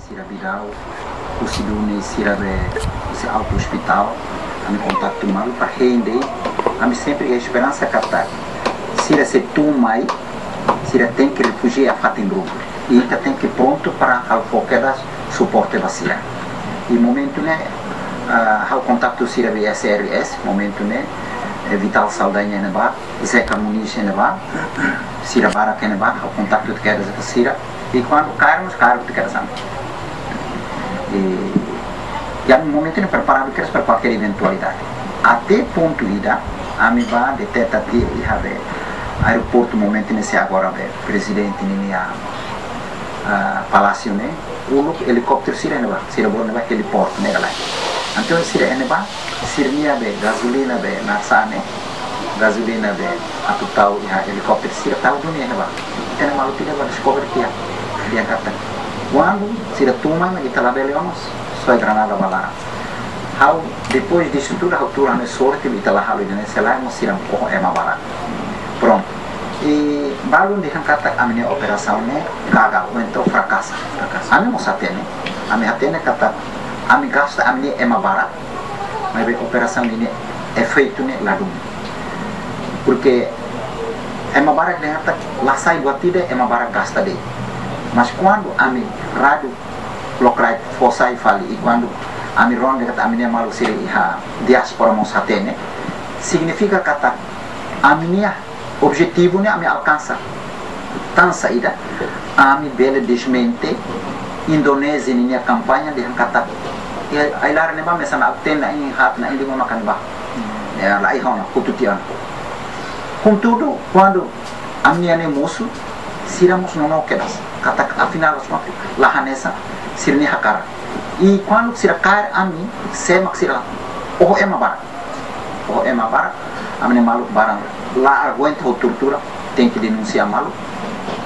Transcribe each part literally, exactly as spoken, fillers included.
Sira bidau, husi duni sira be, husi altu ospitál, ami kontaktu malu para hein de'it, ami sempre iha esperansa katak sira sei tun mai, sira tenke refujia iha fatin ruma. I ita tenke prontu para halo fó kedas suporte ba sira. I momentu ne'e, ah, ha'u kontaktu sira be S R S, momentu ne'e, eh, Vital Saldanha ne'ebá, Zeca Muniz ne'ebá, sira barak ne'ebá, ha'u kontaktu tiha kedas ho sira. I kuandu kaer mós kaer tiha kedas hanesan ne'e. I, i ami momentu ne'e preparadu kedas para kualkér eventualidade. Até pontu ida, ami bá deteta tiha iha be aeroportu momentu ne'e, se agora be prezidente ninia, ah, palásiu ne'e, uluk helikópteru sira ne'ebá, sira bolu ne'ebá heliportu ne'e ka lae. Entaun sira ne'ebá, sira-nia be gazolina be naran sá ne'e, gazolina be atu tau iha helikópteru sira tau duni ne'ebá. Ita-nia maluk ida bá deskobre tiha, dehan katak kuandu sira tun mai ita labele ona, soe granada ba laran. Ha'u, depois disso tudo, ha'u tuur ha'u-nia sorte, ita la halo ida-ne'e, se lae mós sira oho ema barak. Prontu. I balun dehan katak ami-nia operasaun ne'e gagal, ou entaun frakasa. Frakasa. Ami mós hatene, ami hatene katak ami gasta ami-nia ema barak, maibé operasaun ne'e efeitu ne'e ladún. Porke ema barak dehan katak la sai buat ida, ema barak gasta de'it. Mas kuandu ami radu lokraik fó sai fali, i kuandu ami rona dehan katak ami-nia maluk sira iha diáspora mós hatene, signifika katak ami-nia objetivu ne'e ami alkansa. Tan saida, ami bele desmente Indonézia ninia kampaña dehan katak, eh, ai-laran ne'ebá mesak na'in-tolu, na'in-haat, na'in-lima maka ne'ebá. Ya, la iha ona, hotu tiha ona. Kontudu, kuandu ami-nia ne'e mosu, sira mós nonook kedas katak afinál das contas la hanesan sira-nia hakarak. I kuandu sira kaer ami, sé mak sira oho ema barak. Oho ema barak, ami-nia maluk barak la aguenta ho tortura, tenke denunsia malu.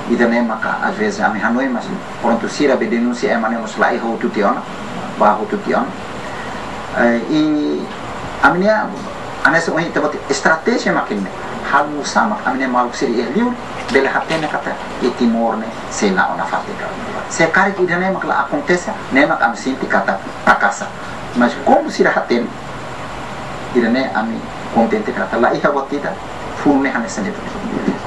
Ida-ne'e maka às vezes ami hanoin, mas prontu sira be denunsia ema ne'e mós la iha hotu tiha ona, ba hotu tiha ona. Eh, i ami-nia, hanesan ohin ita-boot estratéjia mak ne'e, halo nu'usá mak ami-nia maluk sira iha liur bele hatene katak iha Timor ne'e sei la'o nafatin. Se karik ida-ne'e mak la akontese, ne'e mak ami sente katak frakasa. Mas komu sira hatene, ida-ne'e ami kontente katak la iha buat ida, funu ne'e hanesan de'it.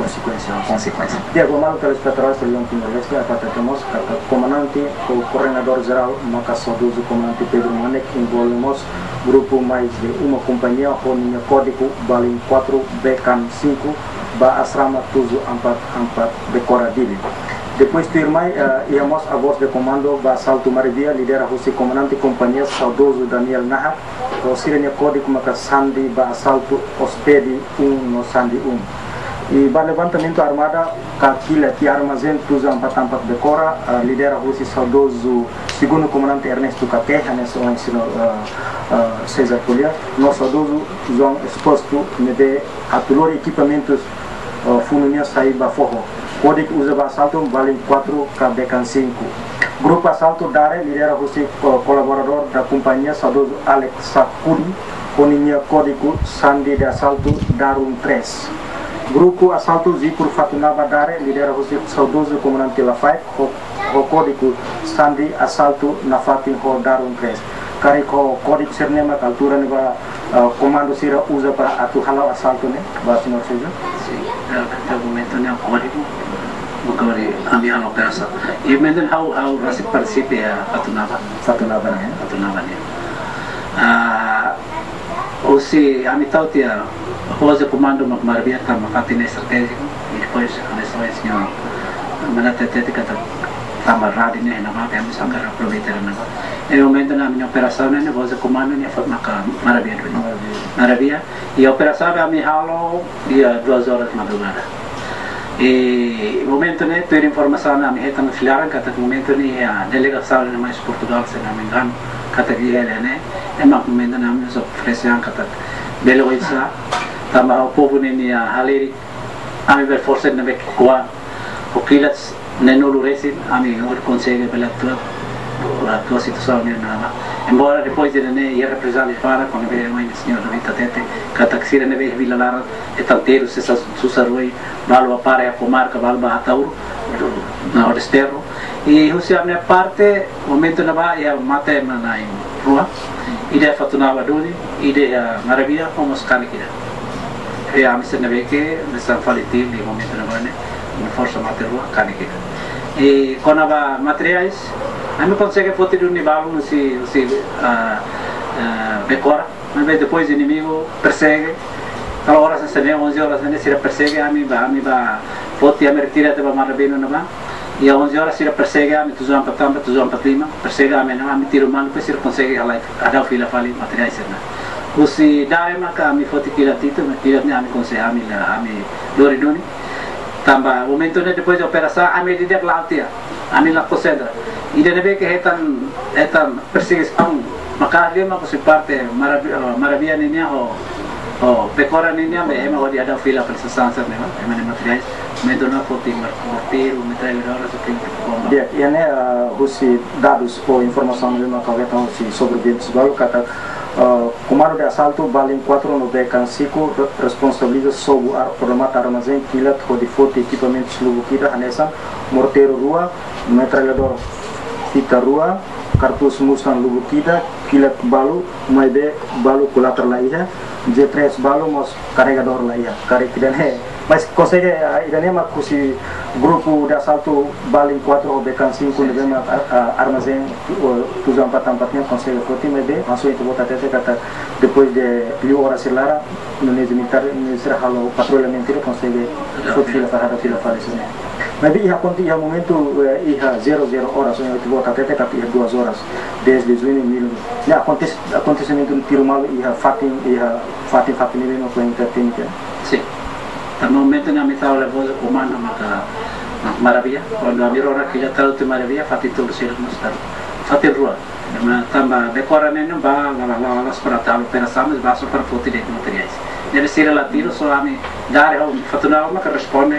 Konsekuénsia. Konsekuénsia. Di'ak, maluk telespetadór Televizaun Timor-Leste, ita hatete mós katak komandante ou koordenadór jerál maka saudozu komandante Pedro Manek envolve mós grupu mais de uma companhia ho ninia kódigu Balin kuatru Bekan sinku ba asrama tujuh empat empat Bekora Dili. Depois tuirmai, eh, iha mós a voz de comando ba asaltu Marabia, lidera husi komandante kompañia saudozu Daniel Nahak, ho sira-nia kódigu maka sandi ba asaltu Ospedi un no sandi un. I ba levantamentu armada ka kilat iha armazén tujuh empat empat Bekora, eh, lidera husi saudozu segundu komandante Ernesto Kakeh, hanesan ohin señór, eh, eh, César ko'alia, no saudozu João Exposto, ne'ebé atu lori ekipamentus, eh, funu nian sai ba foho. Kódigu uza ba asaltu Balin kuatru ka Bekan sinku. Grupu asaltu Dare lidera husi ko-, kolaboradór da kompañia saudozu Alex Sakudi, ho ninia kódigu sandi de asaltu Darun tres. Grupu asaltu Zipur Fatunaba Dare lidera husi saudozu komandante Lafaek, ho, ho kódigu sandi asaltu nafatin ho Darun tres. Karik ho kódigu sira-ne'e mak altura ne'ebá, eh, komandu sira uza para atu hala'o asaltu ne'e, ba señór César? Sin, eh, até momentu ne'e kódigu, agora ami halo operasaun. I momentu ne'e ha'u, ha'u rasik partisipa iha Fatunaba. Fatunaba ne'e? Fatunaba ne'e. Ah, husi ami tau tiha, hosi komandu mak Marabia tanba fatin estratéjiku, i depois hanesan señór Manate hatete katak tanba rádiu ne'e iha ne'ebá, ami só hakarak aproveita iha ne'ebá. I momentu ne'e ami-nia operasaun ne'e, hosi komandu ne'e fó maka Marabia duni. Marabia. Marabia. I operasaun ami halo iha duas horas madrugada. I momentu ne'e, tuir informasaun ami hetan husi laran katak momentu ne'e iha delegasaun ne'e mai husi Portugal, se não me engano, katak iha ne'e, ema momentu ne'e ami só oferese an katak bele oinsá, tanba povu ne'e nia halerik, ami bele forsa ne'ebé ke kuan, ho kilat neen-nulu resin, ami hodi konsege bele atua, atua situasaun ne'e iha ne'ebá. Embora depois de ne'e, iha reprezália para, kuandu bele mai señór David hatete, katak sira ne'ebé iha vila laran, hetan terus, se sa-, susar oin, balu ba para iha komarka, balu ba Ataúro, no desterro, I husi ami-nia parte, momentu ne'ebá iha mate ema na'in rua, ida iha Fatunaba duni, ida iha Marabia, ho mós kanek ida. I ami sira ne'ebé ke, hanesan fali tiru iha momentu ne'ebá ne'e, ami forsa mate rua, kanek ida. I kona-ba materiais, ami konsege foti duni balun husi, husi, ah, ah, Bekora. Maibé depois inimigu persege, kalau oras hanesan ne'e, onze oras hanesan ne'e, sira persege ami bá, ami bá foti, ami retira tiha ba Marabia ne'ebá. Iha onze oras sira persege ami tujuh empat empat, tujuh empat lima, persege ami ne'e, ami tiru malu, depois sira konsege halai, hadau fila fali materiais sira-ne'e. Husi Dare maka ami foti kilat hitu, maibé kilat ne'e ami konsege, ami la, ami lori duni. Tanba momentu ne'e depois de operasaun, ami di'ak la'o tiha, ami la konsentra. Ida ne'ebé ke hetan, hetan persegisaun maka'as liu mak husi parte Marabi-, eh, Marabia ninian ho, ho Bekora ninian be ema hodi hadau fila fali sasán sira-ne'e, ema nia materiais, momentu ne'e foti mor-, morteiru, metralhadora, sira foti bomba. Di'ak, iha ne'e, ah, husi dadus ou informasaun ne'ebé mak ha'u hetan husi sobreviventis balu katak, ah, Komandu de Asaltu Balin kuatru no Bekan sinku re-, responsabiliza sobu ar-, remata armazén kilat hodi foti ekipamentus lubuk ida hanesan morteiru rua, metralhadora fita rua, kartuzu Mustang lubuk ida, kilat balu, maibé balu kulatra la iha, G três balu mós karregadór la iha, karik ida-ne'e. Mas konsege, ah, ida-ne'e mak husi grupu de asaltu Balin kuatru ho Bekan sinku ne'ebé mak, ah, ah, armazén, oh, tujuh empat empat ne'e konsege foti, maibé hanesan ita-boot hatete katak depois de liu oras sira laran, Indonézia militár, militár halo patrullamentu ida konsege foti fila fali, hadau fila fali sira-ne'e. Maibé iha konti-, iha momentu, eh, iha zero zero oras, ohin ita-boot hatete katak iha duas horas, dez de junho, mil. Ne'e akontes-, akontesimentu tiru malu iha fatin, iha fatin-fatin ne'ebé mak ohin ita hatene. Sin. Tanba momentu ne'e ami tau levou komandu maka, maka Marabia. Kuandu ami rona kilat tarutu iha Marabia, fatin tolu sira mós tarutu. Fatin rua. Ema tanba Bekora ne'e bá, la, la, la, la, para tau operasaun, mas bá só para foti de'it materiais. Ne'ebé sira la tiru, só ami Dare ho Fatunaba maka responde,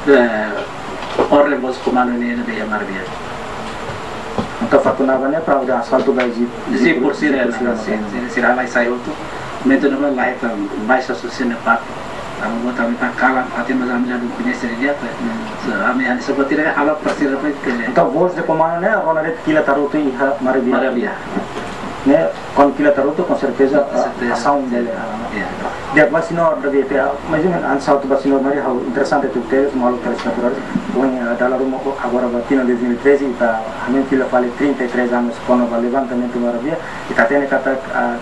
eh, orden husi komandu ne'e, ne'ebé iha Marabia. Entaun Fatunaba ne'e para o asaltu ba isi, isi por sira, sira, sira, sira la sai hotu. Momentu ne'ebá la hetan baixa suficiente parte. Ami boot ami tan kalan, fatin mas ami la dun koñese di'ak, eh. Hmm. So, ami hanesan buat ida halo para sira depois ke le. Entaun, voz de komandu ne'e, rona de'it kilat tarutu iha Marabia. Marabia. Ne'e, kuandu kilat tarutu, com certeza, com certeza, asaun bele, ah, ya. Di'ak, mas señór, da B P, ah, mais ou menos, antes salta ba señór Mari, ha'u interesante tuir tebes, malu telespetadór, ohin, ah, dala ruma, agora ba tinan dois mil e treze, ita, ami fila fali trinta e três anos, kona-ba levantamentu Marabia, ita hatene katak, ah,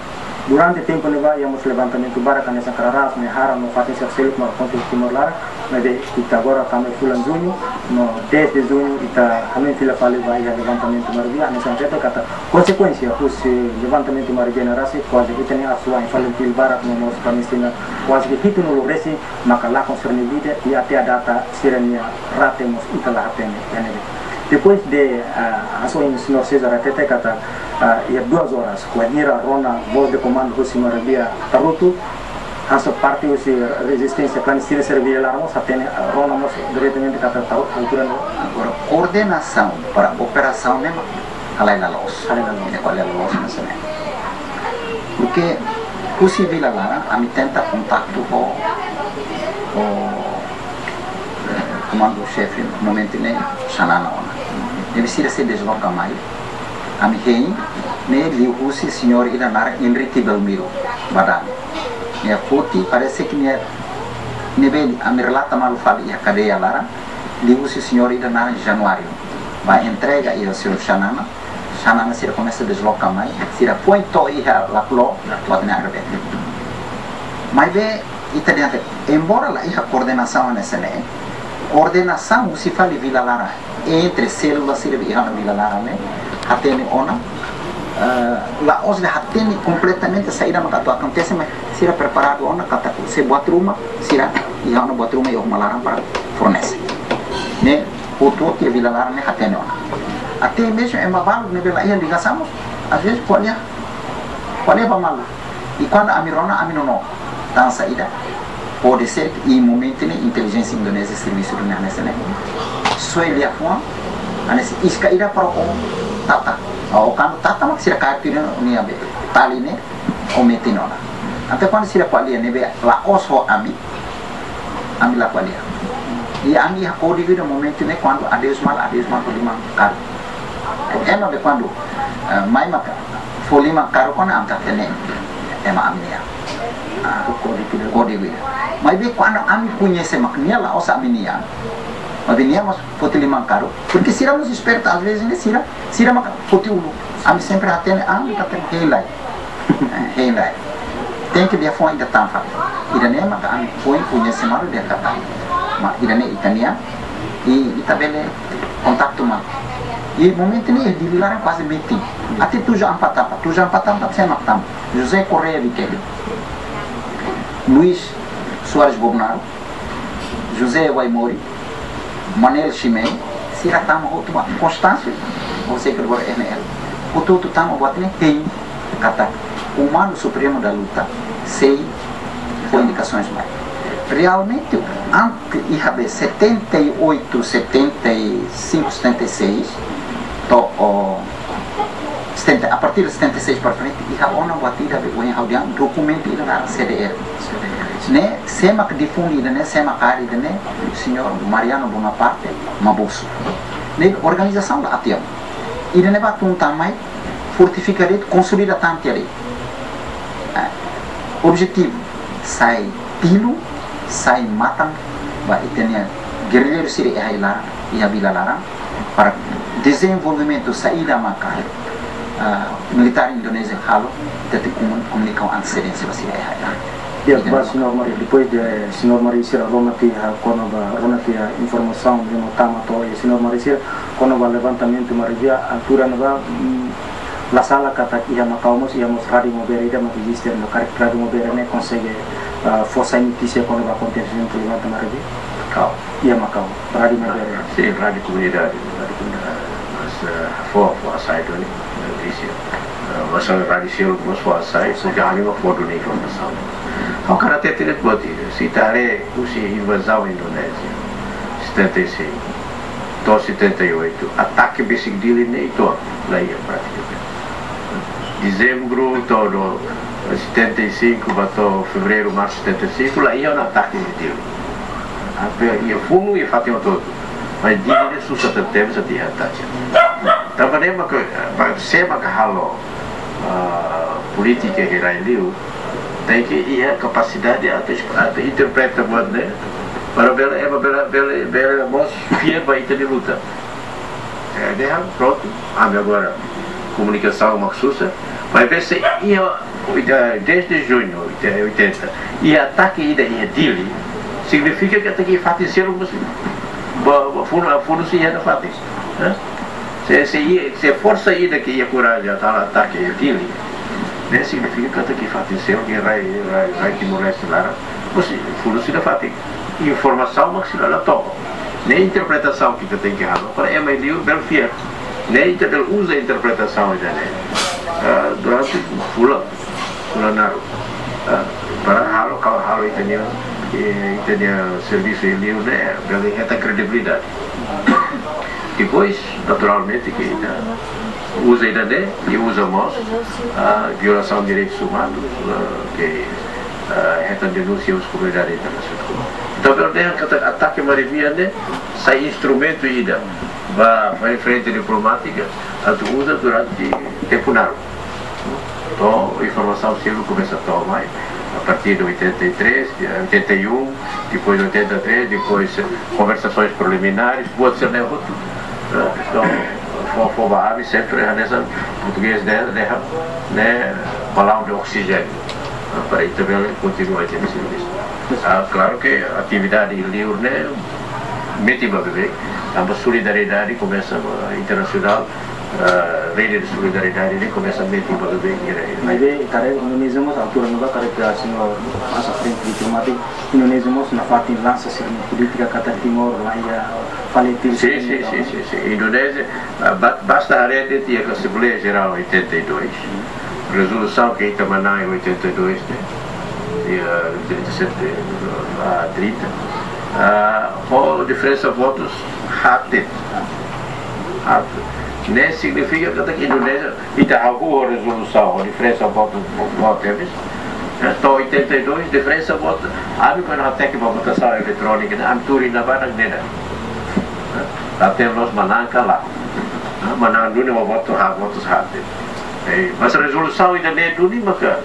durante tempu ne'ebá, iha mós levantamentu barak hanesan Kraras, Mehara, no fatin sira seluk mak akontese iha Timor laran, maibé ita agora tama iha fulan juñu, no dez de junho ita hanoin fila fali ba iha levantamentu Marabia, hanesan hatete katak konsekuénsia husi levantamentu Marabia ne'e rasik, kuaze ita-nia asuwa'in FALINTIL barak no mós klandestina kuaze ke hitunulu resin, maka lakon sira-nia vida, i até à data sira-nia rate mós ita la hatene, iha ne'ebé. Depois de, ah, hanesan ohin señór César hatete katak, ah, iha duas horas, bainhira rona voz de komandu husi Marabia tarutu, hanesan parte husi rezisténsia klandestina sira iha vila laran mós hatene, ah, rona mós diretamente katak tarutu altura ne'e. Agora, koordenasaun para operasaun ne'e mak halai la loos. Halai la loos. Ne'e ko'alia la loos hanesan ne'e. Porque husi vila laran, ami tenta kontaktu ho, ho, eh, komandu xefe momentu ne'e Xanana ona. Ne'ebé sira sei desloka mai. Ami hein, ne'e liuhusi señór ida naran Henrique Belmiro, ba dame. Nia foti, parese ke nia, ne'ebé ami relata malu fali iha kadeia laran, liuhusi señór ida naran Januário. Bá entrega iha señór Xanana, Xanana sira komesa desloka mai, sira foin to'o iha Laplo, Laplo ne'e arrebenta. Maibé, ita dehan katak, embora la iha koordenasaun hanesan ne'e, koordenasaun husi fali vila laran, entre sélula sira iha ona vila laran ne'e, hatene ona, eh, la'ós la hatene kompletamente saida mak atu akontese, mas sira preparadu ona katak se buat ruma, sira iha ona buat ruma iha uma laran para fornese. Ne'e, hotu-hotu iha vila laran ne'e hatene ona. Até mesmo ema balu ne'ebé la iha ligasaun, às vezes ko'alia, ko'alia ba malu. I kuandu ami rona, ami nonook. Tan saida? Pode ser ke iha momentu ne'e intelijénsia Indonézia servisu duni hanesan ne'e. Soe liafuan, hanesan iska ida para o tata. O kuandu tata mak sira kaer tiha ona nia be tali ne'e, o metin ona. Entaun kuandu sira ko'alia ne'ebé la'ós ho ami, ami la ko'alia. I ami iha kódigu ida momentu ne'e kuandu adeus malu, adeus malu fó liman karuk. Ema be kuandu, eh, mai maka fó liman karuk ona ami hatene ema ami-nian. Ah, kódigu ida. Kódigu ida. Maibé kuandu ami koñese mak nia la'ós ami-nian, maibé nia mós foti liman karuk, porke sira mós espertu, às vezes ne'e sira, sira maka foti uluk. Ami sempre hatene, ah, ami hatene, hein lai. Eh, hein lai. Tenke dehan foin ita tanfa. Ida-ne'e maka ami foin koñese malu dehan katak, ma ida-ne'e ita-nian, i ita bele kontaktu malu. I momentu ne'e iha Dili laran kuaze metin. Até tujuh empat empat, tujuh empat empat sé mak tama? José Correia de Quevedo, Luís Soares Bobonaro, José Waimori, Manuel Ximenes, sira tama hotu ba Constâncio, José Gregório N L. Hotu-hotu tama buat ne'e hein katak Comando Supremo da Luta sei fó indikasoens mai. Realmente, antes iha be setenta e oito, setenta e cinco, setenta e seis, to'o setenta, a partir de setenta e seis para frente, iha ona buat ida be ohin ha'u dehan dokumentu ida naran C D R. Ne'e, sé mak define ida-ne'e, sé mak harii ida-ne'e, señór Mariano Bonaparte Mabuso. Ne'e organizasaun la atiam. Ida-ne'e ba tun tan mai, fortifika de'it, konsolida tan tiha de'it. Eh, objetivu, sai tilun, sai matan ba ita-nia gerrilleiru sira iha ai-laran, iha vila laran, para dezenvolvimentu saida maka, ah, militár Indonézia halo, ita tenke komun-, komunika ho antesedénsia ba sira iha ai-laran. Ya, ida ba ne'e. Señór Mari, depois de señór Mari sira rona tiha, kona-ba rona tiha informasaun ne'ebé tama to'o, ya, señór Mari sira, kona-ba levantamentu Mari via altura ne'ebá, mm, la sala katak iha Makau mós, iha mós Rádiu Maubere ida mak eziste, no karik Rádiu Maubere ne'e konsege, ah, fó sai notísia kona-ba akontesimentu levanta Mari via? Makau. Iha Makau, Rádiu Maubere. Sin, rádiu komunidade, rádiu komunidade. Mas, eh, fó, fó hasai duni, eh, disi. Eh, mas rádiu seluk mós fó hasai, porke ami mak fó duni informasaun. Ha'u hakarak hatete de'it buat ida, se ita haree husi invazaun Indonézia, setenta e cinco, to'o setenta e oito, atake besik Dili ne'e uitoan, la iha pratikamente. Dezembru, to'o, eh, setenta e cinco, ba to'o fevereiru, marsu setenta e cinco, la iha ona atake iha Dili. Ape, iha funu, iha fatin hotu-hotu. Mas Dili ne'e susar tebes atu iha atake. Tanba ne'e maka, ba, sé maka halo, ah, polítika iha rai-liur, tenke iha kapasidade atu, atu interpreta buat ne'e, para bele, ema bele, bele, bele mós fiar ba ita-nia luta. Eh, dehan, prontu, ami agora komunikasaun mak susar, maibé se iha, ita, desde juñu, ita, oitenta, iha atake ida iha Dili, signifika katak iha fatin seluk mós, ba, ba funu, funu sei iha ona fatin, eh? Se, se iha, se forsa ida ke iha korajen atu halo atake iha Dili, ne'e signifika katak iha fatin seluk, iha rai, rai, rai Timor-Leste laran, mós funu sei iha ona fatin. Informasaun mak sira la to'o. Ne'e interpretasaun ke ita tenke halo para ema iha liur bele fiar. Ne'e ita bele uza interpretasaun ida-ne'e, ah, durante fulan, fulan naruk. Ah, para halo, halo, halo ita-nia, eh, ita-nia servisu iha liur ne'e bele hetan kredibilidade. Depois, naturalmente, ke ita uza ida-ne'e, i uza mós, ah, violasaun direitus umanus, ah, ke, ah, hetan denúnsia husi komunidade internasionál. Entaun, bele dehan katak atake Mari via ne'e sai instrumentu ida ba, ba frente diplomátika atu uza durante tempu naruk. To'o informasaun seluk komesa to'o mai, a partir de oitenta e três, de oitenta e um, depois oitenta e três, depois, eh, conversações preliminares, buat sira-ne'e hotu. Eh, entaun, fó, fó ba ami sempre hanesan portugés dehan, dehan, ne'e, balão de oxigênio, eh, para ita bele kontinua ita-nia servisu. Ah, klaru ke atividade iha liur ne'e metin ba beibeik, tanba solidariedade komesa, eh, internasionál, eh, rede de solidariedade ne'e komesa metin ba beibeik iha rai. Maibé, karik Indonézia mós altura ne'ebá, karik señór pasa frente diplomátiku, Indonézia mós nafatin lansa sira-nia polítika katak Timor laiha fali tiha. Sin, sin, sin, sin, sin. Indonézia, ah, ba-, basta haree de'it iha Asembleia Jerál oitenta e dois, rezolusaun ke ita manán iha oitenta e dois, ne'e? Dia trinta e sete, ah, trinta. Ah, ho diferensa votus haat de'it. Haat. Ne'e signifika katak Indonézia, ita hahú ho rezolusaun, ho diferensa votus, votus, To'o oitenta e dois, diferensa votu, ami kuandu hateke ba votasaun eletrónika ne'e, ami tuur iha ne'ebá, ne'e duni. Até loos manán ka lae. Manán duni, mas votu haat, votus haat. Eh, mas rezolusaun ida-ne'e duni maka,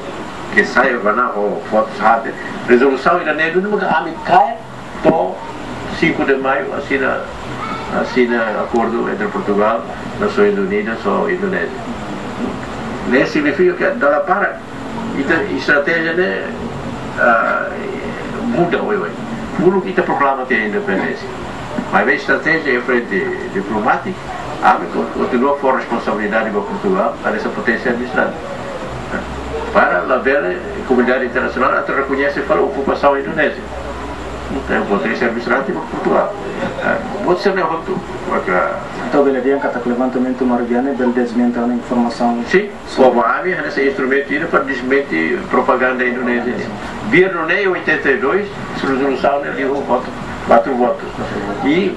ke sai manán ho votus haat. Rezolusaun ida-ne'e duni maka ami kaer to'o cinco de Maio asina, asina akordu entre Portugal, Nasoins Unidas ho Indonézia. Ne'e signifika ke dala barak ita estratéjia ne'e, ah, muda, oioin. Uluk ita proklama tiha independénsia. Maibé estratéjia iha frente diplomátika, ami ko-, kontinua fó responsabilidade ba Portugal, hanesan poténsia administrante. Para labele komunidade internasionál atu rekoñese fali okupasaun Indonézia. Entaun, poténsia administrante ba Portugal. Ah, buat sira-ne'e hotu. Maka, entaun, bele dehan katak levantamentu Marobian ne'e bele desmente ona informasaun. Sin, povu ami hanesan instrumentu ida para desmente propaganda Indonézia. Biar no nei oitenta e dois, rezolusaun ne'e liu ho votu, quatro votos. I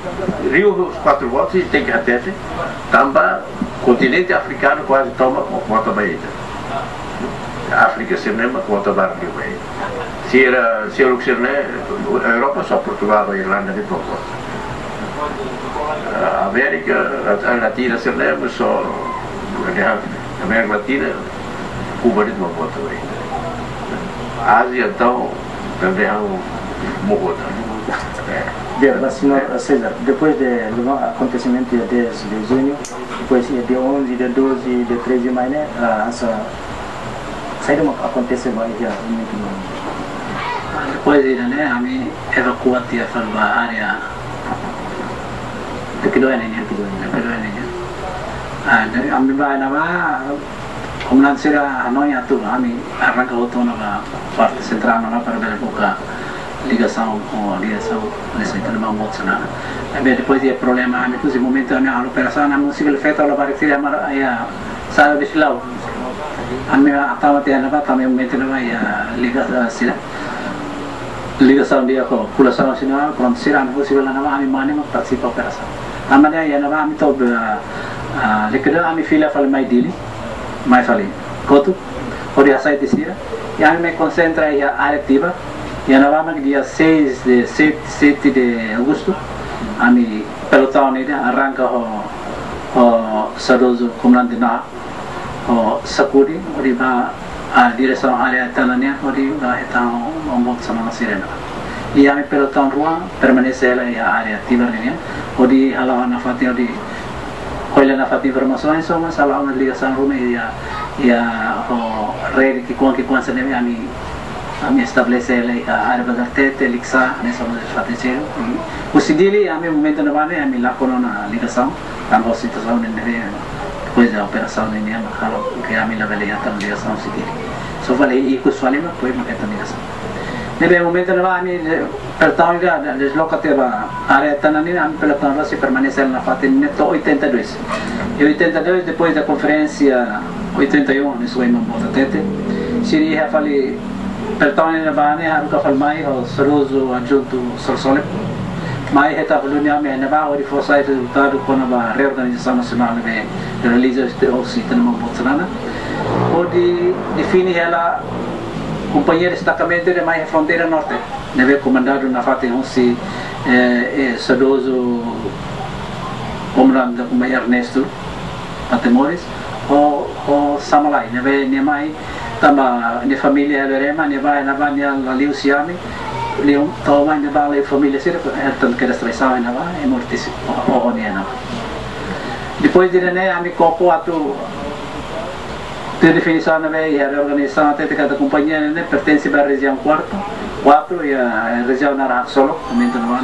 liu ho quatro votos, i tenke hatete, tanba kontinente afrikanu kuaze tomak vota ba ita. Áfrika sira-ne'e mak vota barak liu ba ita. Sira, sira uluk sira-ne'e, Europa só Portugal ho Irlanda de'it mak vota. Ah, Amérika Lat-, Latina sira-ne'e, mas só, Amérika Latina, Kuba de'it mak vota ba ita. Ázia, entaun, também há um, uma vota. Bem, mas, señór César, depois de, de akontesimentu dia dez de junho, depois dia onze, dia doze, dia treze mai ne'e, ah, hanesan saida mak akontese ba iha momentu ne'e? Depois ida-ne'e, ami evakua tiha fali ba área Liquidoe nian. Liquidoe nian. Ah, ne'ebé ami bá iha ne'ebá, komandante sira hanoin atu ami arranka hotu ona ba parte sentrál ona para bele buka ligasaun ho diresaun, ligasaun ita-nia maun boot sira-ne'e. Maibé depois de problema, ami husi momentu ne'e halo operasaun, ami konsege feto labarik sira mara iha Sala Bisilau. Ami tama tiha ne'ebá, tama momentu ne'ebá iha liga, eh, sira. Ligasaun di'ak ho populasaun sira-ne'e, prontu sira ami husi bela ne'ebá, ami mane mak partisipa operasaun. Ami mane iha ne'ebá, ami to'o, eh, eh, Liquidoe, ami fila fali mai Dili, mai fali kotuk, hodi hasai tiha sira, i ami mai konsentra iha área Tibar, iha ne'ebá mak dia seis de, sete, sete de agosto, ami pelotaun ida arranka ho, ho saudozu komandante Na'a, ho Sakudi, hodi bá, ah, diresaun área Tana nian, hodi bá hetan maun boot sira-nia sirena. I ami pelotaun rua permanese hela iha área Tibar nian, hodi hala'o nafatin, hodi ko'alia nafatin informasaun, só mas hala'o ona ligasaun ruma iha, iha ho rede ki'ikoan, ki'ikoan sira-ne'e ami, ami estabelese hela iha área Bazartete, Likisá, hanesan fatin seluk. Husi Dili, ami momentu ne'ebá ne'e, ami lakon ona ligasaun, tanba situasaun ne'e, depois de operasaun ne'e, ami halo, ke ami labele hetan ligasaun husi Dili. Só fali ikus fali mak, depois mak hetan ligasaun. Ne'ebé momentu ne'ebá ami, eh, pelotaun ida, de-, desloka tiha ba área Tana nian, ami pelotaun rua sei permanese nafatin ne'e to'o oitenta e dois. I oitenta e dois, depois da konferénsia oitenta e um, ne'e só maun boot hatete, sira iha fali pelotaun ne'ebá ne'e haruka fali mai ho saudozu adjuntu Sorsoleto. Mai hetan fali reuniaun iha ne'ebá hodi fó sai rezultadu kona-ba reorganizasaun nasionál ne'ebé realiza husi ita-nia maun boot sira-ne'e. Hodi define hela kompañia destakamentu ida mai iha fronteira norte, ne'ebé komandadu nafatin husi, eh, eh, saudozu komandante kompañia Ernesto Matamoros, ho, ho Samalai, ne'ebé nia mai tanba nia família iha Berema, nia bá iha ne'ebá, nia la liu husi ami, liu to'o mai iha ne'ebá, liu família sira, eh, tan kedas traisaun iha ne'ebá, i morte si, o, o, o nia iha ne'ebá. Depois de ne'e, ami koko atu, tuir definisaun ne'ebé iha reorganizasaun, hatete katak kompañia ne'e pertense ba rejiaun kuartu, kuatru, iha rejiaun naran Haksolok, momentu ne'ebá,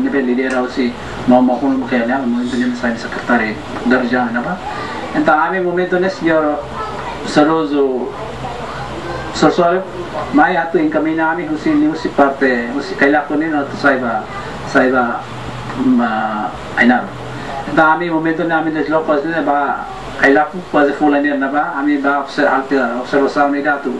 ne'ebé lidera husi maun Mahunu Mukele, momentu ne'e sai sekretáriu da rejiaun ne'ebá. Entaun, ami momentu ne'e, señór saudozu Sorsoleto mai atu enkamiña ami husi, husi parte, husi Cailaco nian atu sai ba, sai ba, mm, ah, Ainaro. Entaun, ami momentu ne'e ami desloka husi ne'e ba Cailaco, kuaze fulan nian ne'ebá, ami bá obse-, hala'o observasaun ida atu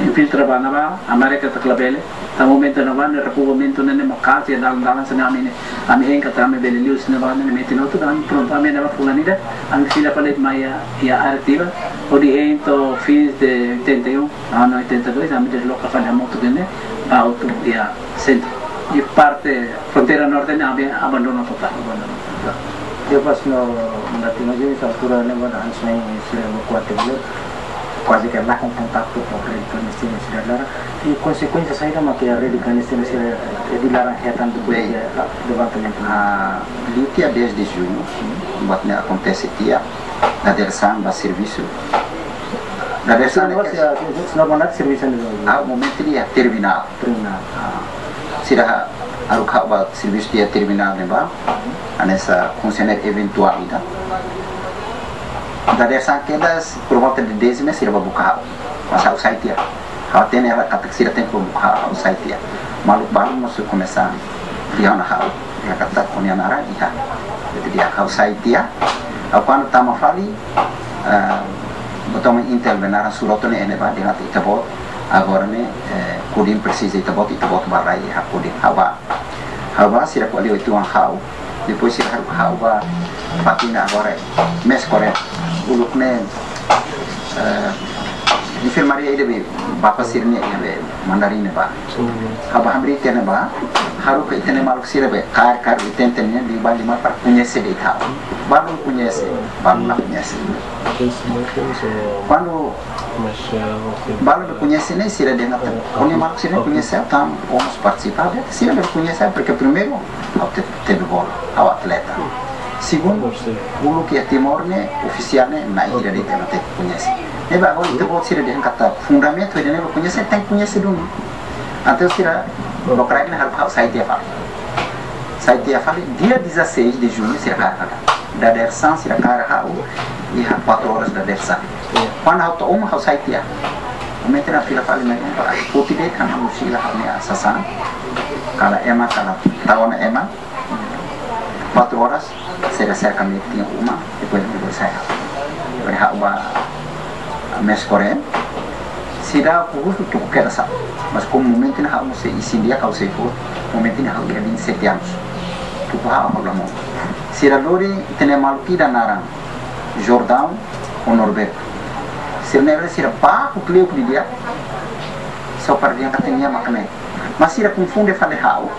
infiltra ba ne'ebá, Amérika ita labele. Tanba momentu ne'ebá ne'e repovoamentu ne'e, ne'e maka'as iha dalan-dalan, se ne'e ami ne'e, ami hein katak ami bele liu, se ne'ebá ne'e metin hotu, ami prontu, ami ne'ebá fulan ida, ami fila fali mai iha, iha área Tiba, hodi hein to'o fins de oitenta e um, ano oitenta e dois, ami desloka fali hamutuk ne'e, ba hotu iha sentru. I parte fronteira norte ne'e ami abandona totál. Depois no, na tina de altura ne'ebá, antes ne'e sira evakuasaun, kuaze ke la ho kontaktu ho rede klandestina sira laran. I konsekuénsia saida mak rede klandestina sira, eh, di laran hetan depois Bem, de, ah, levantamentu? Ah, liu tiha dez de junho, buat ne'e akontese tiha, dadeer-saan ba servisu. Dadeer-saan Sira ne'e, sira, sira, sira, sira, servisu ne'e? Ah, momentu ne'e terminál. Terminál. Ah, sira haruka ha'u ba servisu iha terminál ne'ebá, hanesan funsionáriu eventuál ida. Dadeer-saan kedas por volta de dez e meia sira bá buka ha'u. Mas ha'u sai tiha. Ha'u hatene katak sira tenke buka ha'u, ha'u sai tiha. Maluk balu mós komesa liu ona ha'u. Dehan katak ó-nia naran iha. Jadi ha'u sai tiha. Ha'u kuandu tama fali, ah, bá tama Intel be naran Suroto ne'e, ne'ebá dehan katak ita-boot agora ne'e, eh, Kodim presiza ita-boot, ita-boot bá rai iha Kodim. Ha'u bá, ha'u bá, sira ko'alia uitoan ha'u. Depois sira haruka ha'u bá fatin ida agora, Mes Korem. Uluk ne'e, eh, enfermaria ida be, bapa sira-nia ida be, Mandarin ne'ebá. Ha'u bá hamriik iha ne'ebá, haruka ita-nia maluk sira be, kaer, kaer oitenta nian, liu bá liman para koñese de'it ha'u. Balu koñese, balu la koñese. Kuandu balu be koñese ne'e, sira dehan katak, ó-nia maluk sira koñese, entaun ó mós partisipa, be, sira be koñese, porque primeiru, ha'u te-, tebe bola, ha'u atleta. Segundu, uluk iha Timor ne'e, ofisiál ne'e, na'in ida de'it mak koñese. Ne'ebé agora ita-boot sira dehan katak fundamentu ida ne'ebé koñese, tenke koñese duni. Entaun sira, lokraik ne'e haruka ha'u sai tiha fali. Sai tiha fali, dia dezasseis de junho, sira kaer fali. Dadeer-saan sira kaer ha'u, iha quatro horas dadeer-saan. Kuandu ha'u to'o uma ha'u sai tiha. Momentu ne'e fila fali mai uma para foti de'it ha'u-nia mosila, ha'u-nia sasán. Kala ema, kala tau ona ema. Quatro horas, sira serka metin uma, depois de sai ha'u. Depois ha'u bá Mes Korem. Sira husu tuku kedas ha'u. Mas komu momentu ne'e ha'u mós isin-di'ak, ha'u sei fó. Momentu ne'e ha'u iha vinte e sete anos. Tuku ha'u, ha'u la monu. Sira lori ita-nia maluk ida naran Jordão ho Norberto. Sira ne'e sira baku kleur didi'ak. Só para dehan katak nia mak ne'e. Mas sira konfunde fali ha'u.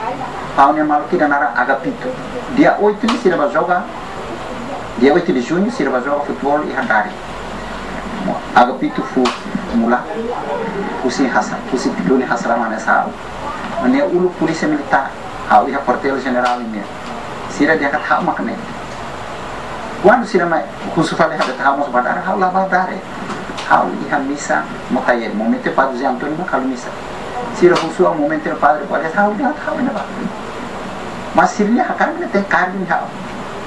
Ha'u-nia maluk ida naran Agapito. Dia oito ne'e sira bá joga. Dia oito de junho sira bá joga futeból iha Dare. Agapito fó mula. Husi hasa, husi duni hasa lama nesa ha'u. Nia uluk polísia militár. Ha'u iha kuartél jenerál nian. Sira dehan katak ha'u mak ne'e. Kuandu sira mai husu fali ha'u dehan ha'u mós bá Dare, ha'u la bá Dare. Ha'u iha misa Motael, momentu Padre José António mak halo misa. Sira husu ha'u momentu Padre Kualés, ha'u dehan ha'u iha ne'ebá. Mas sira-nia hakarak ne'e tenke kaer duni ha'u.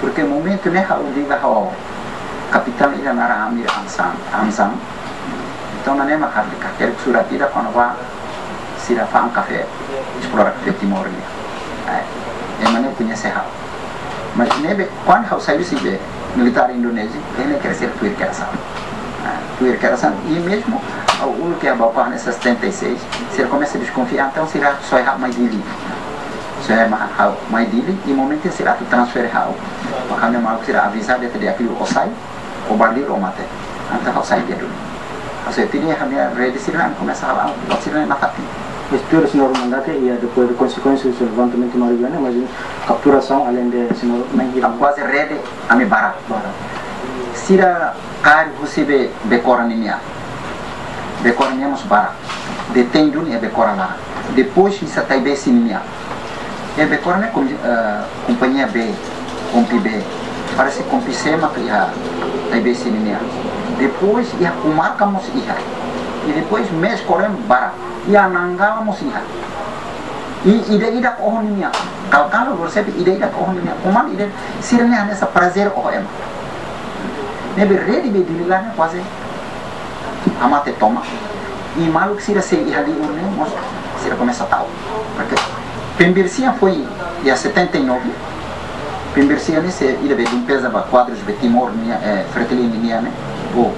Porque momentu ne'e ha'u liga ho kapitán ida naran Amir Hamzan, Hamzan. Entaun, ne'e mak ha'u hakerek surat ida kona-ba sira fa'an kafé, esplora kafé Timor nian. Ai, ema ne'e koñese ha'u. Mas ne'ebé, kuandu ha'u sai husi be militár Indonézia, ema ne'e kere sira tuir kedas ha'u. Ah, tuir kedas ha'u, i mezmu, ha'u uluk iha Baucau ne'e setenta e seis, sira komesa deskonfia, entaun sira soe ha'u mai Dili. Soe ma-, ha'u mai Dili, i momentu sira atu transfere ha'u. Mak ha'u-nia maluk sira aviza dehan katak ó sai, ó bá liur ó mate. Entaun ha'u sai tiha duni. Ha'u sai tiha duni, ha'u-nia rede sira-ne'e komesa hala'o, buat sira-ne'e nafatin. Istu señór mandante, i depois de konsekuénsia do levantamentu Maria Viana, mas kapturasaun além de señór Naingiri. Ha'u kuaze rede, ami barak. Barak. Sira kaer husi be, Becora ninian. Becora nian mós barak. Detein duni iha Becora laran. Depois, iha Taibesi ninian. Iha Becora ne'e kom-, eh, kompañia B, Kompi B. Parese Kompi C mak iha Taibesi ninian. Depois iha komarka mós iha. I depois Mes Korem barak. Iha Nanggala mós iha. I ida-idak oho ninian. Kal-kala lori sepi ida-idak oho ninian. Komandu ida sira-ne'e hanesan prazer oho ema. Ne'ebé rede be Dili laran ne'e kuaze hamate tomak. I maluk sira sei iha liur ne'e mós sira komesa ta'uk. Porque Pembersihan foin iha setenta e nove. Pembersihan ne'e sei ida be limpeza ba kuadrus be Timor nian, eh, Fretilin nian ne'e, ou,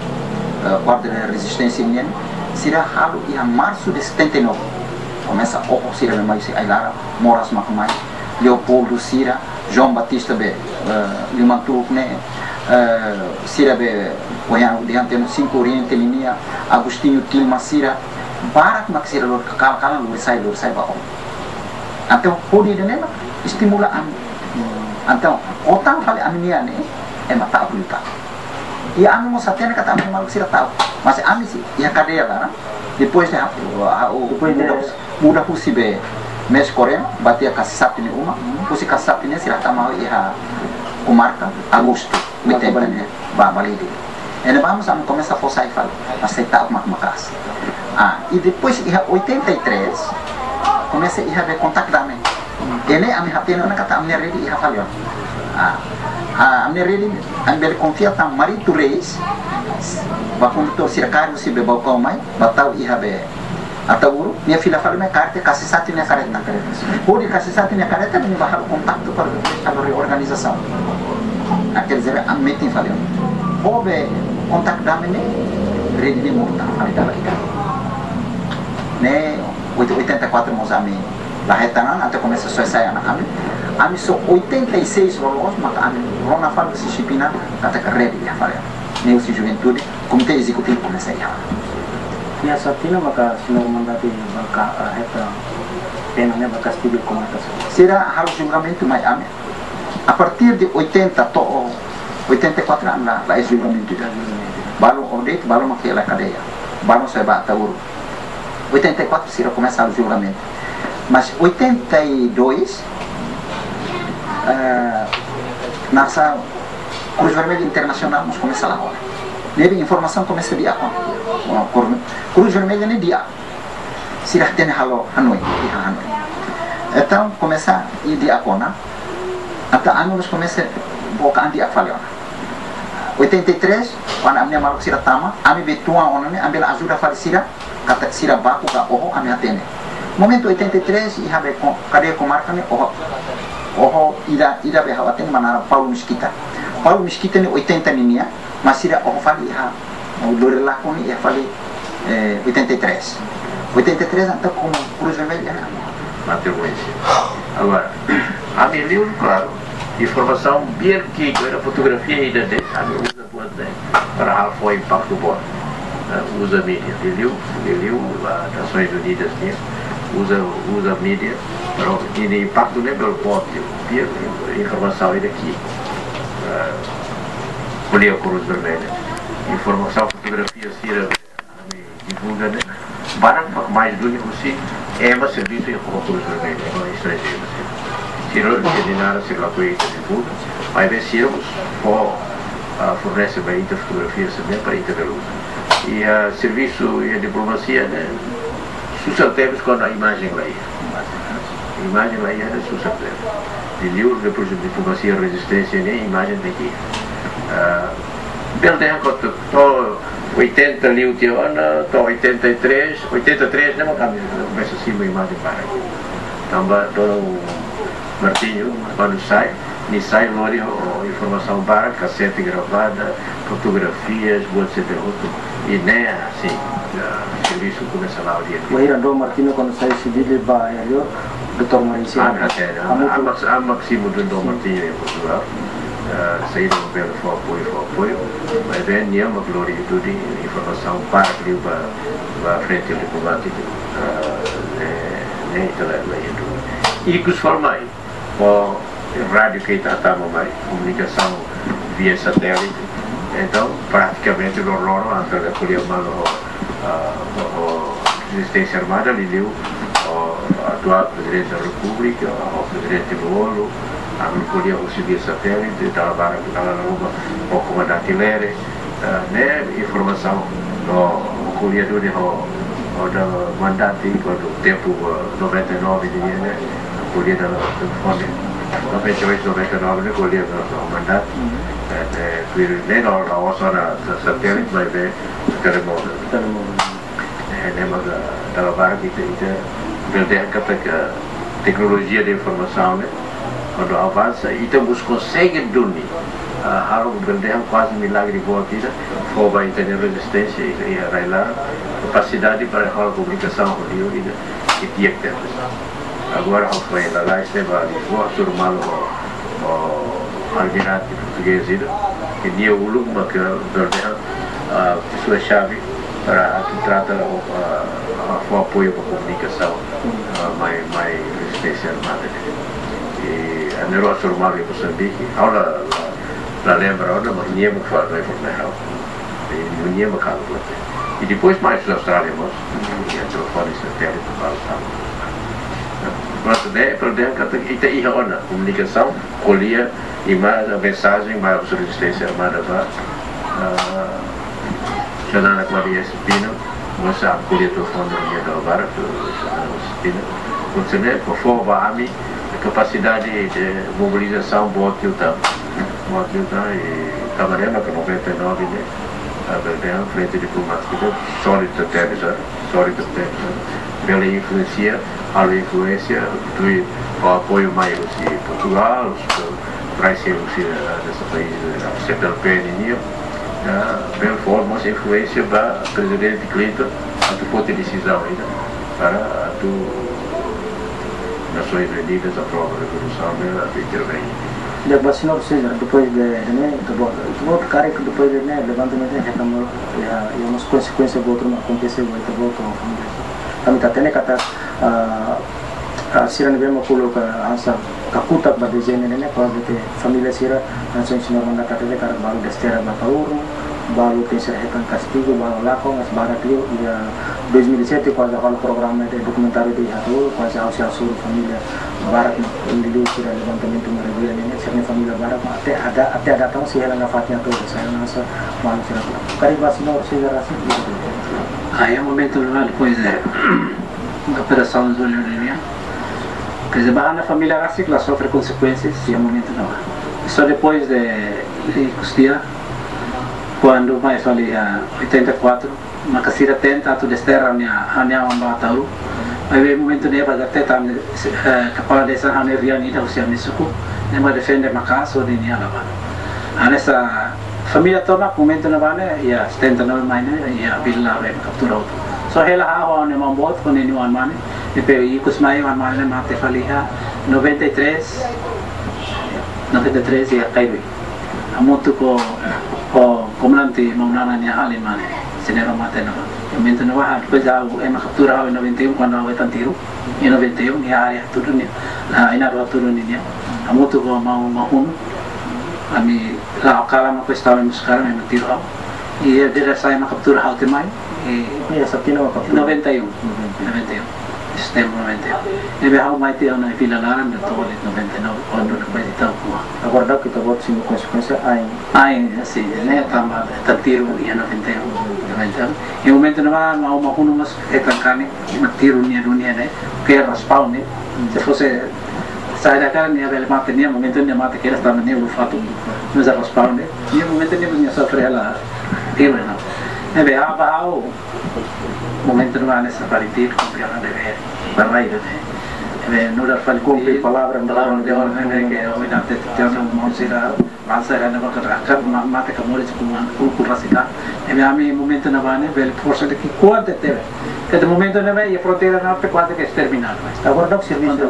eh, kuadru de rezisténsia nian ne'e. Sira halo iha marsu de setenta e nove. Komesa oho sira be mai husi ai-laran, Moras mak mai, Leopoldo sira, João Batista be, eh, liman tuluk ne'e, eh, sira be, ohin dehan tiha ona Cinco Oriente ninia, Agostinho Tilma sira, barak mak sira lori, kalan-kalan lori sai, lori sai ba oho. Entaun, hodi ida-ne'e mak estimula ami. Entaun, otan fali ami-nia ne'e, ema ta'uk liután. I ami mós hatene katak ami maluk sira ta'uk. Mas ami sei iha kadeia laran. Depois de ha-, ha-, o Depois de muda, muda husi be Mesi Korema, ba tiha Kasisati nia uma. Husi Kasisati ne'e sira tama iha komarka Agostu, Komarka oitenta Balide. Ne'e, ba Balide. Ne'ebá mós ami komesa fó sai fali, mas sai ta'uk mak maka'as. Ah, i depois iha oitenta e três, komesa iha be Kontak Dame. Ne'e ami hatene ona katak ami-nia rede iha fali ona. Ah, ah, ami-nia rede, ami bele konfia tan Marito Reis, ba kondutór sira kaer husi be Baucau mai, ba tau iha be Ataúro, nia fila fali mai kaer tiha Kasisati nia karreta. Hodi Kasisati nia karreta, nia ba halo kontaktu para halo reorganizasaun. Naquele zero ami metin fali ona. Ho be Kontak Dame ne'e, rede ne'e muda tan fali dala ida. Ne'e, oito-, oitenta e quatro mós ami la hetan ona, entaun komesa soe sai ona ami. Ami só oitenta e seis loloos, maka ami rona fali husi xefe nian, katak rede iha fali. Ne'e husi juventude, komité ezekutivu komesa iha. Iha sá tinan maka señór mandante ba ka, ah, hetan pena ne'e ba kastigu komunikasaun? Sira halo julgamentu mai ami. A partir de oitenta to'o oitenta e quatro ami la, la iha julgamentu ida. Balun oho de'it, balun mak iha kadeia. Balun sai ba Ataúro. Oitenta e quatro sira komesa halo julgamentu. Mas oitenta e dois, eh, nasa Cruz Vermelha Internasionál mós komesa la'o ona. Ne'ebé informasaun komesa di'ak ona. Cruz, Cruz Vermelha ne'e di'ak. Sira hatene halo hanoin, iha hanoin. Entaun komesa di'ak ona. Entaun ami mós komesa boka an di'ak fali ona. Oitenta e três, kuandu ami-nia maluk sira tama, ami be tuan ona ne'e, ami bele ajuda fali sira, katak sira baku ka oho, ami hatene. Momentu oitenta e três, iha be ko-, kadeia komarka ne'e, oho, oho ida, ida be ha'u hatene mak naran Paulo Mesquita. Paulo Mesquita ne'e oitenta ninian, mas sira oho fali iha, o lori lakon ne'e iha fali, eh, oitenta e três. Oitenta e três, entaun, komu Cruz Vermelha, ne'e? Mate koñese. Agora, ami liu, klaru, informasaun biar ke era fotografia ida de'it, ami uza buat ne'e para halo fó impaktu boot. Eh, uza mídia. Liuliu, liuliu, ah, Nasoins Unidas nian, uza, uza mídia, pero nia impaktu ne'e bele boot, biar informasaun ida ke, eh, ko'alia Cruz Vermelha. Informasaun, fotografia sira ami divulga ne'e, barak mak mai duni husi ema servisu iha Cruz Vermelha, ema estranjeiru sira. Sira, sira naran sira lakohi ita divulga, maibé sira mós fó, ah, fornese ba ita fotografia sira ne'e para ita bele uza. I, ah, servisu iha diplomasia ne'e, susar tebes kuandu imajen la iha. Imajen la iha ne'e susar tebes. Liuliu, depois de diplomasia rezisténsia ne'e, imajen tenke iha. Ah, bele dehan katak to'o oitenta liu tiha ona, to'o oitenta e três, oitenta e três ne'e mak ami komesa simu imajen barak. Tanba Dom Martinho, kuandu sai, nia sai lori ho informasaun barak, kasete gravada, fotografias, buat sira hotu. I ne'e, sin, ah, servisu komesa la'o di'ak. Wainhira Dom Martinho kuandu sai husi Dili ba iha New York, doutór Marinho sira. Ah, ami hatene. Ami mak, ami mak simu Dom Martinho iha Portugal. Ah, saida mak bele fó apoiu, fó apoiu. Maibé nia mak lori duni informasaun barak liu ba, ba frente diplomátika. Ah, ne'e, ne'e ita la, la iha dúvida. Ikus fali mai, ho rádiu ke ita hatama mai, komunikasaun via satélite. Entaun, pratikamente, loroloron, ami ko'alia malu ho, ah, ho, ho rezisténsia armada, liuliu ho atuál Prezidente da Repúblika, ho Prezidente Lú-Olo, ami ko'alia husi via satélite, dala barak, dala ruma ho Komandante Lere, eh, ne'e informasaun, no, ko'alia duni ho, ho Dom Mandante, kuandu tempu, eh, noventa e nove nian ne'e, ko'alia dala telefone, noventa e oito, noventa e nove ne'e, ko'alia ho, ho Mandante, eh, eh, tuir ne'e, no, no, só na sa-, satélite, maibé telemóvel. Telemóvel. Eh, ne'e mak, eh, dala barak ita, ita bele dehan katak teknolojia de informasaun ne'e, kuandu avansa, ita mós konsege duni Ah, halo bele dehan kuaze milagre boot ida, fó ba ita-nia rezisténsia iha, iha rai-laran, kapasidade para halo komunikasaun ho liur ida, i di'ak tebes. Agora ha'u foin lalais ne'e ba Lisboa, hasoru malu ho, ho almirante portugés ida, ke nia uluk mak bele dehan, ah, pesoa xave para atu trata, ah, ah, fó apoiu ba komunikasaun, ah, mai, mai rezisténsia armada ne'e. I ami rua hasoru malu iha Mosambike, ha'u la, la, la lembra ona, mas nia mak fó, nia fó mai ha'u. I nia mak halo buat ne'e. I depois mai husi Austrália mós, iha telefone satélite balu sama. Prontu, ne'e, prontu, ne'e, katak ita iha ona komunikasaun, ko'alia, i mai mensajen, mai husi rezisténsia armada ba, ah, Xanana Claudia Espina, mós ami ko'alia telefone iha Dala Barak, Xanana Espina. Ko'alia ne'e, fó ba ami, kapasidade de mobilizasaun boot liután. Boot liután, i tanba ne'e mak noventa e nove ne'e, ah, bele dehan frente diplomátika ne'e sólidu tebes, sólidu tebes. Bele influensia, halo influénsia, tuir apoiu mai husi Portugal, husi Brasil, husi, ah, desse país, ah, C P L P nian, ah, bele fó mós influénsia ba Prezidente Clinton atu foti desizaun ida para atu Nasoins Unidas aprova rezolusaun ne'e atu intervein. Di'ak, ba señór César, depois de, de ne'e, ita-boot, ita-boot karik depois de ne'e, levantamentu ne'e, hetan, iha, iha mós konsekuénsia boot ruma akontese ba ita-boot ho família. Ami hatene katak, ah, ah, sira ne'ebé mak uluk hanesan kakutak ba dezeñu ne'e, ne'e, kuaze ke família sira, hanesan señór Manda hatete, karik balu desterra ba Ataúro, balu tenke ser hetan kastigu, balu lakon, mas barak liu, iha dois mil e sete kuaze halo programa de dokumentáriu de Ataúro, kuaze ha'u sei hasoru família barak, liuliu sira levantamentu Maravilha ne'e, sira-nia família barak, mas até ada, até ada tau sei hela nafatin Ataúro, sai hanesan malu sira. Karik ba señór César rasik, ah, iha momentu ne'ebá, depois de operasaun Júlio ne'e nian, quer dizer, ba ha'u-nia família rasik la sofre konsekuénsias iha momentu ne'ebá. Só depois de, de Custia, kuandu mai fali, ah, oitenta e quatro, maka sira tenta atu desterra ha'u-nia, ha'u-nia oan ba Ataúro. Maibé momentu ne'ebá, Bazarte, ami, eh, kepala desa, ha'u-nia rian ida husi ami-nia suku, ne'e mak defende maka só de nia la bá. Hanesan família tomak momentu ne'ebá ne'e, iha setenta e nove mai ne'e, iha Vila Laru ema kaptura hotu. Só hela ha'u ho ha'u-nia maun boot, ho ha'u-nia oan-mane, depois ikus mai oan-mane mate fali iha noventa e três, noventa e três iha Kairui. Hamutuk ho, ho komandante Maunana nia alin mane, Señór mate ne'ebá. Momentu ne'ebá, depois ha'u, ema kaptura ha'u iha noventa e um, kuandu ha'u hetan tiru, iha noventa e um, iha área hatudu nian, ah, iha Nadu hatudu nian. Hamutuk ho maun Mahun, ami la'o kalan, mak estava em buscar, ami tiru ha'u. I iha diresaun ema kaptura ha'u tiha mai, i, iha Satina mak kaptura? Noventa e um. Noventa e um. Noventa e um. Setembru noventa e um. Ne'ebé ha'u mai tiha ona iha Vila Laran, de tole noventa e nove, kuandu depois de tal, kuma. Agora daudauk ita-boot sente konsekuénsia, ain. Ain, sin, ne'e tanba hetan tiru iha noventa e um, noventa e um. Iha momentu ne'ebá, maun Mahun mós hetan kanek, mak tiru nia dunia ne'e, ke raspau ne'e. Se fosse, saida karik nia bele mate, nia momentu nia mate kedas tanba nia ulun fatuk, mas raspau ne'e. Nia momentu nia, nia sofre hela tiru ne'e. Ne'ebé ha'u ba ha'u, momentu ne'ebá ne'e safari tiru, kumpre ona devér, ba rai ida ne'e. Ne'ebé nu'udar fali kumpre tiru, palavra, palavra de ordem, ne'e ke ohin ita hatete tiha ona, maun sira, bangsa ida ne'ebá ke rakat, ma-, mate ka moris ku man, ku, ku rasika. Ne'ebé ami momentu ne'ebá ne'e, bele forsa de'it ki'ikoan tebetebes. Ke momentu ne'ebá, iha fronteira norte kuaze ke esterminadu. Agora daudauk servisu.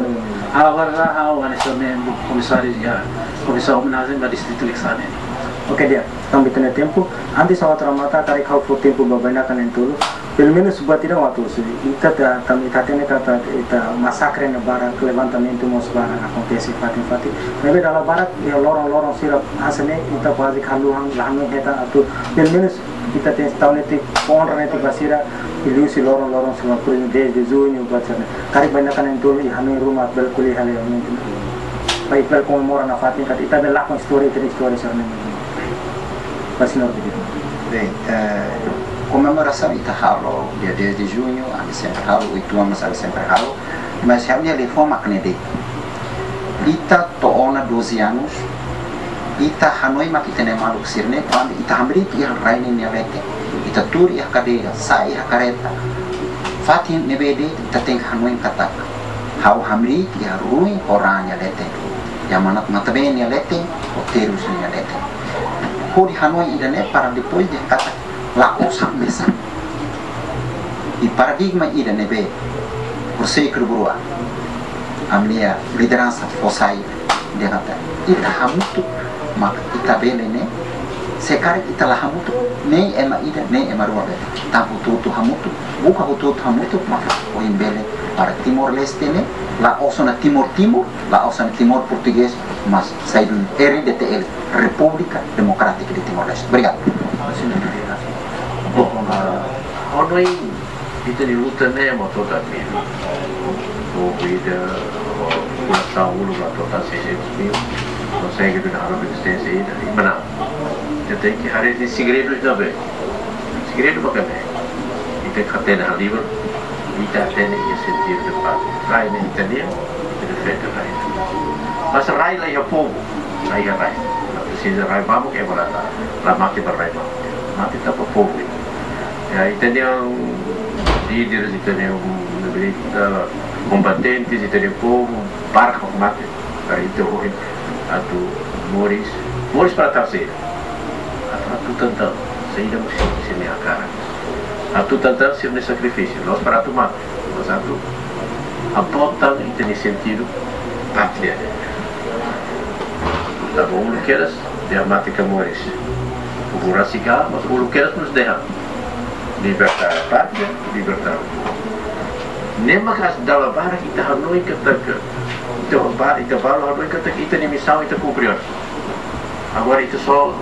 Agora daudauk ha'u hanesan membru komisáriu iha Komisaun Omenajen ba Distritu Likisá ne'e. Oke, di'ak. Tanba ita-nia tempu, antes ha'u remata, karik ha'u fó tempu ba bainaka na'in-tolu, pelumenus buat ida atu husu. Ita ta-, tanba ita hatene katak ita masakre ne'e barak, levantamentu mós barak akontese fatin-fatin. Maibé dala barak, iha loron-loron sira hanesan ne'e, ita kuaze kalu han, la hanoin hetan atu, pelumenus ita tenke tau netik, onra netik ba sira, liuhusi loron-loron sira, por exemplo, dez de junho, buat sira-ne'e. Karik bainaka na'in-tolu, iha hanoin ruma, bele ko'alia hela momentu ne'e. Ba ita bele komemora nafatin katak ita bele lakon istória, ita-nia istória sira-ne'e. Ba señór Benito. Bem, eh, komemorasaun ita halo dia dez de junho, ami sempre halo, oito anos ami sempre halo, mas ha'u-nia liafuan mak ne'e de'it. Ita to'o ona doze anos, ita hanoin mak ita-nia maluk sira-ne'e, kuandu ita hamriik iha rai ne'e nia leten, ita tuur iha kadeira, sa'e iha karreta, fatin ne'ebé de'it ita tenke hanoin katak ha'u hamriik iha ruin ho raan nia leten, iha Manat Matabeen nia leten, ho terus nia leten. hodi hanoin ida-ne'e para depois dehan katak la'ós mesak. I paradigma ida ne'ebé José Krubua, ami-nia lideransa fó sai, dehan katak ita hamutuk maka ita bele ne'e, se karik ita la hamutuk, nein ema ida, nein ema rua bele. Tanba hotu-hotu hamutuk, buka hotu-hotu hamutuk maka ohin bele para Timor-Leste ne'e, la'ós ona Timor Timur, la'ós ona Timor Portugés, mas sai duni R D T L, Repúblika Demokrátika de Timor-Leste. Obrigadu. Bom, ah, ha'u hanoin ita-nia luta ne'e ema to'o atu admira. Povu ida, populasaun uluk la to'o seiscentos mil, konsege duni halo rezisténsia ida, i manán. Ita tenke haree nia segredu ida-ne'ebé. Segredu maka ne'e. Ita hatene halibur, ita hatene iha sentidu de pátria. Rai ne'e ita-nian, ita defende rai. Mas rai la iha povu, la iha rai. La presiza rai mamuk, ema la, la mate ba rai mamuk. Mate tanba povu. Ya, ita-nia líderes, ita-nia, um, ita kombatentes, ita-nia povu, barak mak mate. Para ita ohin atu moris, moris para terseira. Atu, atu tantan, saida mós sira-nia hakarak. Atu tantan sira-nia sakrifísiu, la'ós para atu mate, mas atu haboot tan ita-nia sentidu pátria. Tanba uluk kedas, dehan mate ka moris. Povu rasik, mas uluk kedas mós dehan libertar pátria, libertar o povo. Ne'e maka dala barak ita hanoin katak, ita ba, ita balu hanoin katak ita-nia misaun ita kumpre ona. Agora ita só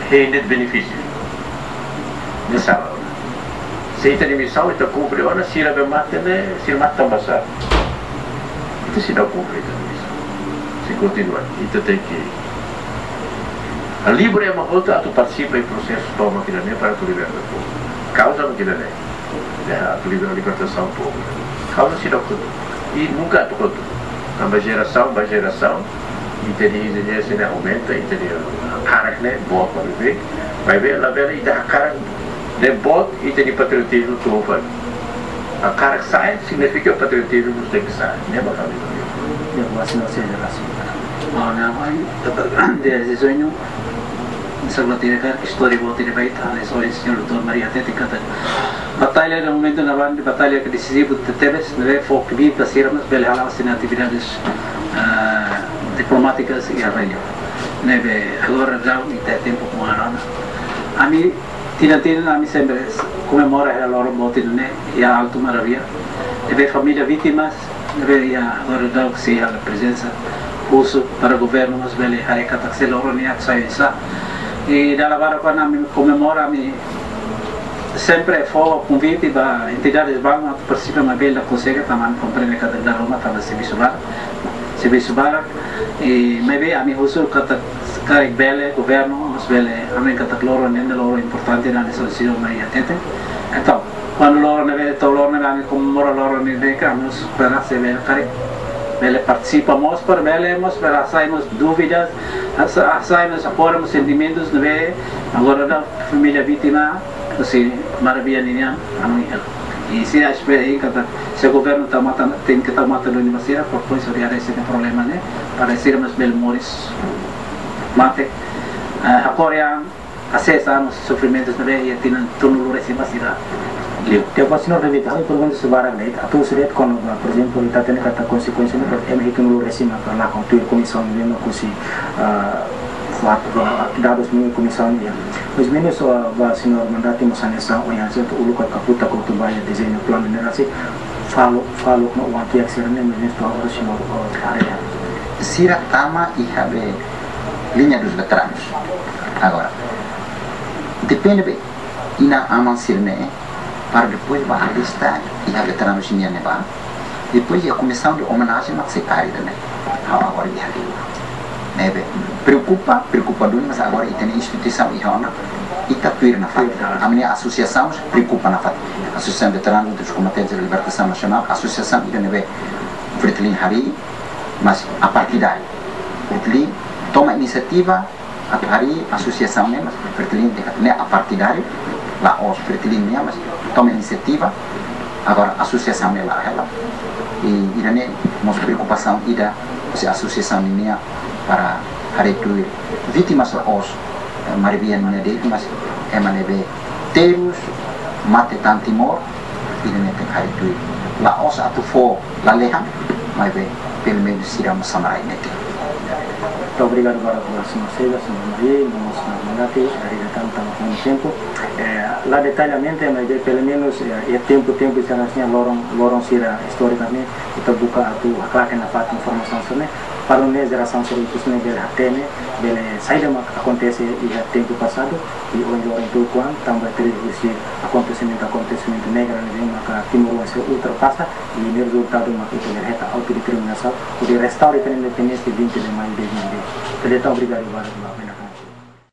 rende benefísiu. Ne'e sala ona. Se ita-nia misaun ita kumpre ona, sira be mate ne'e, sira mate tanba sá? Ita seidauk kumpre ita-nia misaun. Se kontinua, ita tenke halibur ema hotu atu partisipa iha prosesu tomak ida-ne'e para atu liberta povu. Kauza mak ida-ne'e. Ya, atu liber-, libertasaun povu. Kauza seidauk kotu. I nunka atu kotu. Tanba jerasaun ba jerasaun, ita-nia ezijénsia ne'e aumenta, ita-nia hakarak ne'e boot ba beibeik. Maibé labele ita hakarak ne'e boot, ita-nia patriotizmu tun fali. Hakarak sa'e signifika patriotizmu mós tenke sa'e. Ne'e mak ami. Ya, mas não seja assim. Agora, vai, de dezenho, essa bateria, cara, que história boa, tem feito, a lição, o senhor doutor Maria Tete, canta. Batalha, no momento, na banda, batalha que decisivo, tebes, ne'ebé fó kbiit ba sira mós bele hala'o sira-nia atividades, ah, diplomátikas iha rai-li'ur. Ne'ebé agora daudaun ita tempu ku arana. Ami, tinan-tinan, ami sempre komemora iha loron boot ida-ne'e, iha Alto Maravilha. Ne'ebé família vítimas, ne'ebé iha agora daudaun sei iha prezensa, husu para governu mós bele haree katak se loron ne'e atu sai oinsá. I dala barak kuandu ami komemora, ami sempre fó konvite ba entidades balu atu partisipa, maibé la konsege, tanba ami komprende katak dala ruma tanba servisu barak, servisu barak. I maibé ami husu katak karik bele governu mós bele hanoin katak loron ne'e loron importante na de sosiu mai atete. Entaun, kuandu loron ne'e bele, to'o loron ne'e ami komemora loron ne'e, ami mós espera se bele karik bele partisipa mós, para bele mós, para hasai mós dúvidas, hasa-, hasai mós apoiu mós sentimentus ne'ebé agora daudaun família vítima, husi Maravilha ninian, anu iha. I se espera katak se governu tau matan, tenke tau matan duni ba sira, para depois haree sira-nia problema ne'e, para sira mós bele moris, mate, eh, hakorian, asesa mós sofrimentus ne'ebé iha tinan tolunulu-resin ba sira. Liu. Te apa sino David, hal pergunta sebarang, David, atu seret kon, por ejemplo, ita hatene katak konsekuénsia ne'e, ema hitunulu-resin ba para la kontuir komisaun ne'e, ema husi, ah, fat, ba, dadus ne'e komisaun ne'e. Mais menus, ah, ba señór mandante mós hanesan oinsá atu uluk kaputa kotu ba iha dezeñu planu ne'e rasik, faluk, faluk no oan kiak sira-ne'e, mais menus to'o agora señór, ah, haree. Sira tama iha be liña dos veteranus. Agora, depende be inan-aman sira-ne'e, para depois ba alista iha veteranus nian ne'ebá. Depois iha komisaun de omenajen mak sei tari ida-ne'e. Ha'u agora iha liur. Ne'ebé preokupa, preokupa duni, mas agora ita-nia instituisaun iha ona, ita tuir nafatin. Ami-nia asosiasaun preokupa nafatin. Asosiasaun Veteranus dos Combatentes da Libertação Nacional, asosiasaun ida ne'ebé Fretilin harii, mas apartidáriu. Fretilin toma inisiativa atu harii asosiasaun ne'e, mas Fretilin dehan katak ne'e apartidáriu, la'ós Fretilin nian, mas toma inisiativa. Agora asosiasaun ne'e la hela. I ida-ne'e mós preokupasaun ida husi asosiasaun nian para haree tuir vítimas la'ós Maribian nia de'it, mas ema ne'ebé terus mate tan Timor, ida-ne'e tenke harii tuir. La'ós atu fó lalehan, maibé pelumenus sira mós sama rai ne'e. Muito obrigado para a próxima sega, senhor Maria, no mós na mandati, dari datang tama com tempo. Eh, la detalhamente, maibé pelumenus, eh, iha tempu, tempu sira hanesan loron, loron sira istorikamente, ita buka atu haklaken nafatin informasaun sira-ne'e, para nune'e jerasaun sira ikus ne'e bele hatene, bele saida mak akontese iha tempu pasadu, i ohin loron tuku an, tanba terus husi akontesimentu, akontesimentu negra ne'ebé maka timoroan sira ultrapasa, i nia rezultadu maka ita bele hetan autodeterminasaun, hodi restaura ita-nia independénsia vinte de maio de dois mil e vinte. Entaun, obrigadu barak ba, ba,